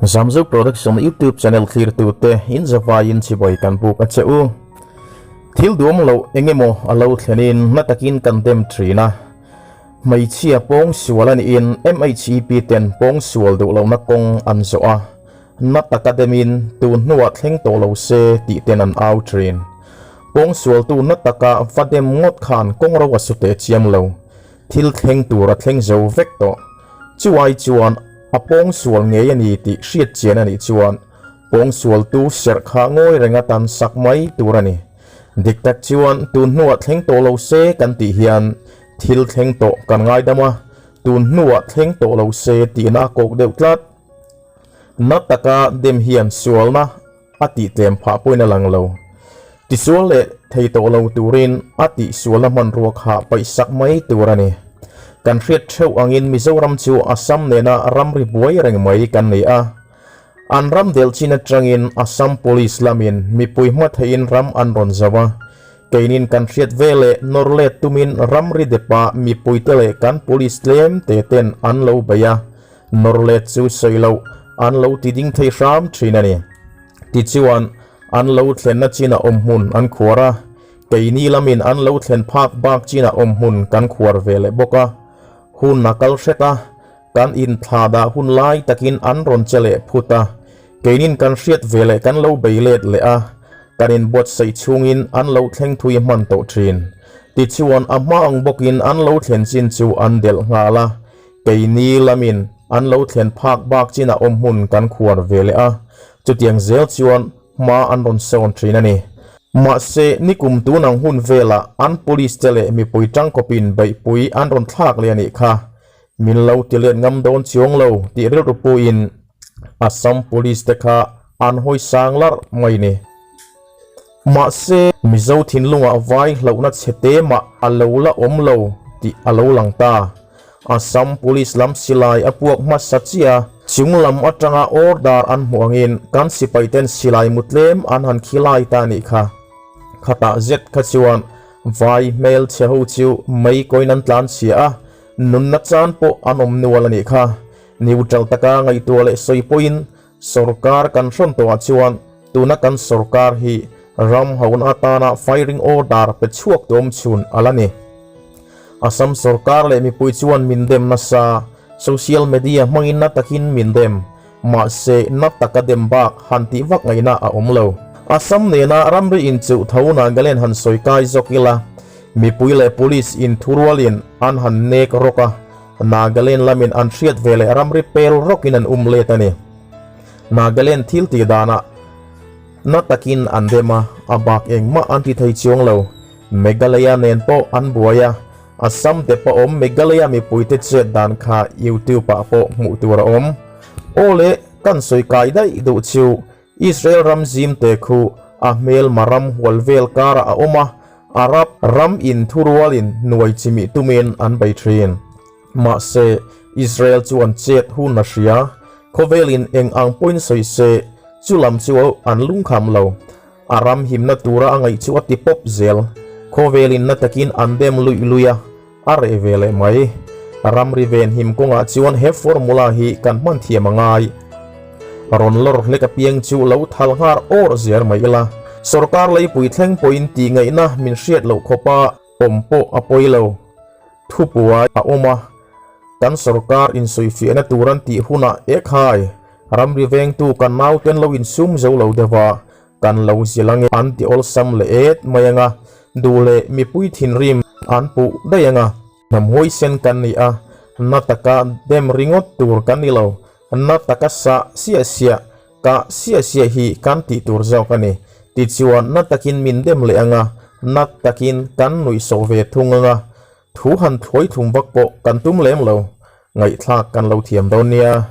Zamzo Production YouTube channel thlirtute in zavaiin chibai kan buk a che u. Thil duam loh engemaw a lo thlenin na takin kan dem thin a. Hmeichhia pawng sual a niin MHEP ten pawng sual duh lohna kawng an zawh a. Na taka demin tun hnuah thleng tawh lo se tih ten an au thin. Pawng sualtu na taka va dem ngawt khan kawng ro a su teh chiam lo. Thil thleng tur a thleng zo vek tawh. Chu ai chuan a pawng sual ngei a ni tih hriat chian a nih chuan pawng sualtu serh kha ngawi renga tan sak mai tur a ni. Dik tak chuan tun hnuah thleng tawh lo se kan tih hian thil thleng tawh kan ngaidam a, tun hnuah thleng tawh lo se tihna a kawk deuh tlat. Na taka dem hian sualna a tih tlem phah pawhin a lang lo. Tisual leh thei tawh lo turin a tihsualna hmanrua kha paihsak mai tur a ni. Kan hriat theuh angin Mizoram chu Assam nena ramri buai reng mai kan ni a. An ram del chin atangin Assam Police lamin mipui hma theihin ram an rawn zo a. Keinin kan hriat ve leh nawr let tumin ramri depa mipuite leh kan Police tlem te ten an lo bei a. Nawr let chu sawi loh an lo ti ding thei hram thin a ni. Tichuan, an lo thlenna chinah awm hmun an khuar a, keini lamin an lo thlen phak bak chinah awm hmun kan khuar ve leh bawk a. Hun a kal hret a, kan inthla dah hun lai takin an rawn che leh phut a, keinin kan hriat ve leh kan lo bei let leh a, kan inbuatsaih chhungin an lo thleng thui hman tawh thin. Tichuan, a hma ang bawkin an lo thlen chin chu an delh nghal a, Keini lamin an lo thlen phak bak chinah awm hmun kan khuar ve leh a, chutiang zel chuan hma an rawn sawn thin a ni. Mahse, nikum tun ang hun velah an police te leh mipui tangkawpin beihpui an rawn thlak leh a nih kha. Min lo ti let ngam dawn chiang lo tih rilru puiin Assam police te kha an hawi sang larh mai ni. Mahse, Mizo thinlungah vai hlauhna chhe te mah a lo la awm lo tih a lo lang ta. Assam Police lam silai a puak hmasa chiah a, chung lam atanga order an hmuh angin kan sipaiten silai mu tlem an han khilai ta a nih kha. Khatah zet kha chuan vai hmel chhe ho chu mei kawiin an tlan chhia a, nunna chan pawh an awm nual a nih kha. Neutral taka ngaihtuah leh sawi pawhin Sorkar kan hrawn tawhah chuan tuna kan sorkar hi ram hauna atana firing order pe chhuak tu awm chhun a la ni. Assam sorkar leh mipui chuan min dem nasa, social media hmangin na takin min dem, mahse na taka dem bak han tih vak ngaihna a awm lo. Assam nena ramri inchuh tho Nagaland han sawi kai zawk ila, mipui leh police inthurualin an han nek rawk a, Nagaland lamin an hriat ve leh ramri pel rawkin an um let a ni. Nagaland thil tih danah na takin an dem a, a bak engmah an ti thei chuang lo. Meghalaya nen pawh an buai a, Assam te pawh awm Meghalaya mipuite chet dan kha YouTube ah pawh hmuh tur a awm. Aw le, kan sawi kai daih duh chu Israel ram zim te khu a hmelma ram hual vel karah a awm a, Arab ram in thurualin nuai chimih tumin an bei thin. Mahse, Israel chuan chet hun a hria, khawvelin eng ang pawhin sawi se, chu lam chu an lungkham lo. A ram himna tura a ngaih chu a ti pawp zel. Khawvelin na takin an dem luih luih a, a reh ve leh mai. Ramri venhim kawngah chuan he formula hi kan hman thiam a ngai. Rawn lawr hlek apiang chu lo thal nghar awr zel mai ila. Sorkar leipui thleng pawhin tih ngaihna min hriat loh khawpa awm pawh a pawi lo. Thupuai a awm a, kan sorkar insawifiahna tur an tih hunah ekhai, ramri vengtu kan nauten lo insum zo lo deuh a, Kan lo zil ange an ti awlsam leh et mai anga, duh leh mipui thinrim an puh daih anga. Hnam huaisen kan ni a, na taka dem ringawt tur kan ni lo, na taka sah siah siah, kah siah siah hi kan tih tur zawk a ni. Tichuan na takin min dem leh anga, na takin kan nuihsawh ve thung anga, thu han thuai thum vak pawh kan tum lem lo, ngaihthlak kan lo thiam dawn nia.